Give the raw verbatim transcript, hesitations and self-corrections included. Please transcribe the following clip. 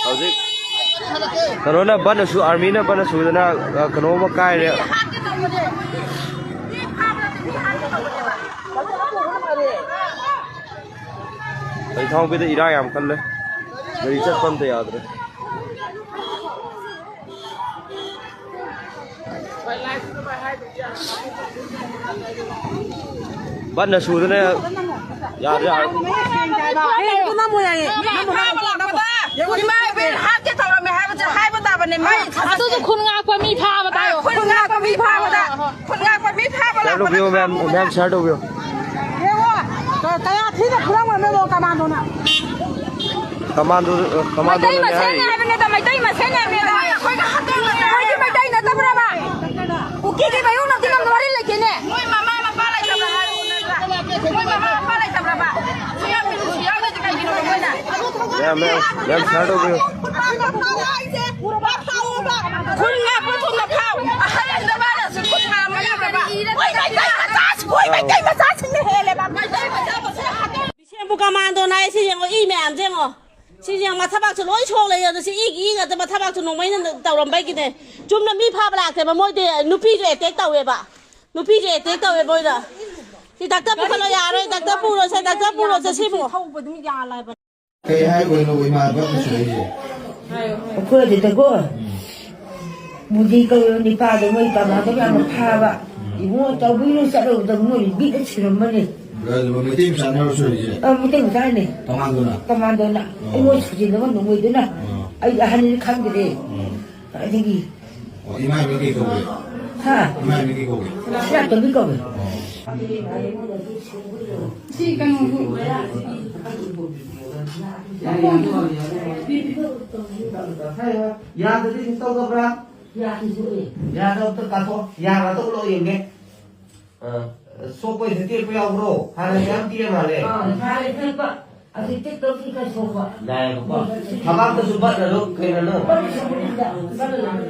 ꯍꯧꯖꯤꯛ ꯀꯩꯅꯣꯅ ꯕꯟ ꯑꯁꯨ, ꯑꯥꯔꯃꯤꯅ ꯕꯟ ꯑꯁꯨꯗꯅ, ꯑ, ꯀꯩꯅꯣ ꯑꯃ ꯀꯥꯏꯔꯦ꯫ ꯀꯩꯊꯥꯎꯕꯤꯗ ꯏꯔꯥꯡ ꯌꯥꯝ ꯀꯜꯂꯦ꯫ ꯒꯥꯔꯤ ꯆꯠꯄ ꯑꯝꯇ ꯌꯥꯗ꯭ꯔꯦ꯫ ꯕꯟꯅ ꯁꯨꯗꯅ ꯌꯥꯗ꯭ꯔꯦ꯫ ꯍꯦꯛ ꯅꯝꯃꯣ ꯌꯥꯏꯌꯦ꯫ ꯅꯝꯃꯣ, ꯅꯝꯃꯣ꯫ ꯏꯃꯥ ꯏꯕꯦꯟ ꯍꯥꯠꯀꯦ ꯇꯧꯔꯝꯃꯦ ꯍꯥꯏꯕꯁꯦ ꯍꯥꯏꯕ ꯇꯥꯕꯅꯦ꯫ ꯃꯥꯏ ꯑꯗꯨꯁꯨ ꯈꯨꯟ ꯉꯥꯛꯄ ꯃꯤ ꯐꯥꯕ ꯇꯥꯏꯌꯣ꯫ ꯈꯨꯟ ꯉꯥꯛꯄ ꯃꯤ ꯐꯥꯕꯗ, ꯈꯨꯟ ꯉꯥꯛꯄ ꯃꯤ ꯐꯥꯕ ꯁꯤꯌꯔ ꯂꯥꯛꯄꯗ ꯇꯧꯕꯤꯌꯣ, ꯃꯌꯥꯝ, ꯃꯌꯥꯝ ꯁꯤꯌꯔ ꯇꯧꯕꯤꯌꯣ꯫ ꯌꯦꯡꯉꯣ, ꯀ-, ꯀꯌꯥ ꯊꯤꯅ ꯐꯨꯔꯝꯒꯅꯤ ꯀꯃꯥꯟꯗꯣꯅ꯫ ꯀꯃꯥꯟꯗꯣ, ꯃꯩꯇꯩ ꯀꯃꯥꯟꯗꯣꯅꯅꯦ ꯃꯁꯦꯟꯅꯦ ꯍꯥꯏꯔꯤ꯫ ꯍꯥꯏꯕꯅꯦ ꯑꯗꯣ, ꯃꯩꯇꯩ ꯃꯁꯦꯟꯅꯦ ꯍꯥꯏꯕꯅꯦ ꯑꯗꯣ꯫ ꯃꯣꯏꯗꯤ ꯃꯩꯇꯩ ꯅꯠꯇꯕ꯭ꯔꯕ? ꯀꯨꯀꯤꯒꯤ ꯃꯌꯨꯝꯅ ꯐꯤꯂꯝꯗꯣ ꯋꯥꯔꯤ ꯂꯩꯇꯦꯅꯦ꯫ ꯃꯣꯏ ꯃꯃꯥ ꯃꯄꯥ ꯂꯩꯇꯕ꯭ꯔꯥ ꯍꯥꯏꯔꯣ ꯅꯠꯇ꯭ꯔꯥ? ꯃꯣꯏ ꯃꯃꯥ ꯃꯄꯥ ꯂꯩꯇꯕ꯭ꯔꯕ? ꯁꯤ ꯌꯥꯝ ꯃꯤꯅꯨꯡꯁꯤ ꯌꯥꯎꯗ꯭ꯔꯤꯁꯦ ꯀꯩꯒꯤꯅꯣꯕ ꯃꯣꯏꯅ? ꯃꯌꯥꯝ, ꯃꯌꯥꯝ, ꯃꯌꯥꯝ ꯁꯤꯌꯔ ꯇꯧꯕꯤꯌꯨ꯫ ꯈꯨꯟ ꯉꯥꯛꯄ ꯊꯨꯡꯅ ꯐꯥꯎ꯫ ꯑꯍꯜ ꯑꯃꯗ ꯃꯥꯅꯁꯨ ꯈꯨꯠ ꯊꯥ ꯑꯃ ꯉꯥꯛꯈ꯭ꯔꯕ? ꯃꯣꯏ ꯃꯩꯇꯩ ꯃꯆꯥꯁꯤ-, ꯃꯣꯏ ꯃꯩꯇꯩ ꯃꯆꯥꯁꯤꯡꯅ ꯍꯦꯜꯂꯦꯕ꯫ ꯃꯩꯇꯩ ꯃꯆꯥ ꯃꯁꯦꯟ ꯍꯥꯠꯇꯣꯛ- ꯕꯤꯁꯦꯝꯄꯨꯔ ꯀꯃꯥꯟꯗꯣꯅ ꯍꯥꯏꯁꯤ ꯌꯦꯡꯉꯣ, ꯏ ꯃꯌꯥꯝꯁꯦ ꯌꯦꯡꯉꯣ꯫ ꯁꯤ ꯌꯦꯡꯉꯣ, ꯃꯊꯕꯥꯛꯁꯨ ꯂꯣꯏ ꯁꯣꯛ ꯂꯩ꯫ ꯑꯗꯣ ꯁꯤ ꯏꯒꯤ ꯏ ꯉꯥꯛꯇ, ꯃꯊꯕꯥꯛꯁꯨ ꯅꯣꯡꯃꯩꯅ ꯇꯧꯔꯝꯕꯒꯤꯅꯦ꯫ ꯆꯨꯝꯅ ꯃꯤ ꯐꯥꯕ ꯂꯥꯛꯇꯦꯕ, ꯃꯣꯏꯗꯤ ꯅꯨꯄꯤꯁꯨ ꯑꯦꯇꯦꯛ ꯇꯧꯋꯦꯕ꯫ ꯅꯨꯄꯤꯁꯨ ꯑꯦꯇꯦꯛ ꯇꯧꯋꯦ ꯃꯣꯏꯗ꯫ ꯁꯤ ꯗꯥꯛꯇꯔ ꯄꯨꯈꯠꯂꯣ, ꯌꯥꯔꯣꯏ, ꯗꯥꯛꯇꯔ ꯄꯨꯔꯣꯁꯦ, ꯗꯥꯛꯇꯔ ꯄꯨꯔꯣꯁꯦ ꯁꯤꯕꯨ꯫ ꯀꯩ ꯍꯥꯏꯕꯅꯣ ꯏꯃꯥ ꯕꯛ ꯁꯤꯗꯩꯁꯦ? ꯑꯩꯈꯣꯏ ꯑꯗꯨꯗꯀꯣ, ꯕꯨꯗꯤ ꯀꯧꯔꯕ ꯅꯤꯄꯥꯗꯣ ꯃꯣꯏ ꯀꯃꯥꯟꯗꯣ ꯌꯥꯝꯅ ꯐꯥꯕ꯫ ꯏꯕꯨꯡꯉꯣ, ꯇꯧꯕꯤꯔꯣ ꯆꯠꯂꯨꯕꯗ ꯃꯣꯏ ꯕꯤꯠ ꯁꯤꯔꯝꯃꯅꯤ꯫ ꯃꯩꯇꯩ ꯃꯆꯥꯅꯦꯕ ꯁꯣꯏꯔꯤꯁꯦ? ꯑ, ꯃꯩꯇꯩ ꯃꯆꯥꯅꯦ꯫ ꯀꯃꯥꯟꯗꯣꯅ? ꯀꯃꯥꯟꯗꯣꯅ꯫ ꯑꯣ꯫ ꯑꯩꯉꯣꯟꯗ ꯁꯨꯖꯤꯟꯅꯕ ꯅꯣꯡꯃꯩꯗꯨꯅ꯫ ꯑꯣ꯫ ꯑꯩ ꯑꯍꯟꯅꯤ ꯈꯪꯗ꯭ꯔꯦ꯫ ꯑꯣ꯫ ꯑꯗꯒꯤ ꯑꯣ, ꯏꯃꯥ ꯃꯤꯡ ꯀꯩ ꯀꯧꯒꯦ? ꯍꯥ? ꯏꯃꯥ ꯃꯤꯡ ꯀꯩ ꯀꯧꯒꯦ? ꯁꯅꯥꯇꯣꯝꯕꯤ ꯀꯧꯒꯦ꯫ ꯑꯣ꯫ ꯁꯤ ꯀꯩꯅꯣꯁꯨ ꯌꯥꯗ꯭ꯔꯗꯤ ꯁꯤ ꯇꯧꯗꯕ꯭ꯔꯥ? ꯌꯥꯗꯕꯗꯣ ꯀꯥꯊꯣꯛ, ꯌꯥꯔꯒ ꯇꯧ ꯂꯣꯏ ꯌꯦꯡꯒꯦ꯫ ꯑꯥ, ꯁꯣꯛꯄꯩꯁꯨ ꯇꯦꯛꯄ ꯌꯥꯎꯕ꯭ꯔꯣ? ꯍꯥꯟꯅ ꯃꯌꯥꯝ ꯇꯦꯛꯑ ꯃꯥꯜꯂꯦ꯫ ꯑꯥ, ꯍꯥꯟꯅ ꯇꯦꯛꯄ, ꯑꯗꯨ ꯇꯦꯛꯇꯧꯗꯤ ꯈꯔ ꯁꯣꯛꯄ꯫ ꯅꯥꯏꯌꯦꯕꯀꯣ꯫ ꯊꯕꯥꯛꯇꯁꯨ ꯕꯠꯅ ꯑꯗꯨꯝ ꯀꯩꯅꯣ? ꯕꯠꯅ ꯁꯣꯛꯄꯅꯤꯗ, ꯕꯠꯅ ꯅꯥꯕꯅꯦ꯫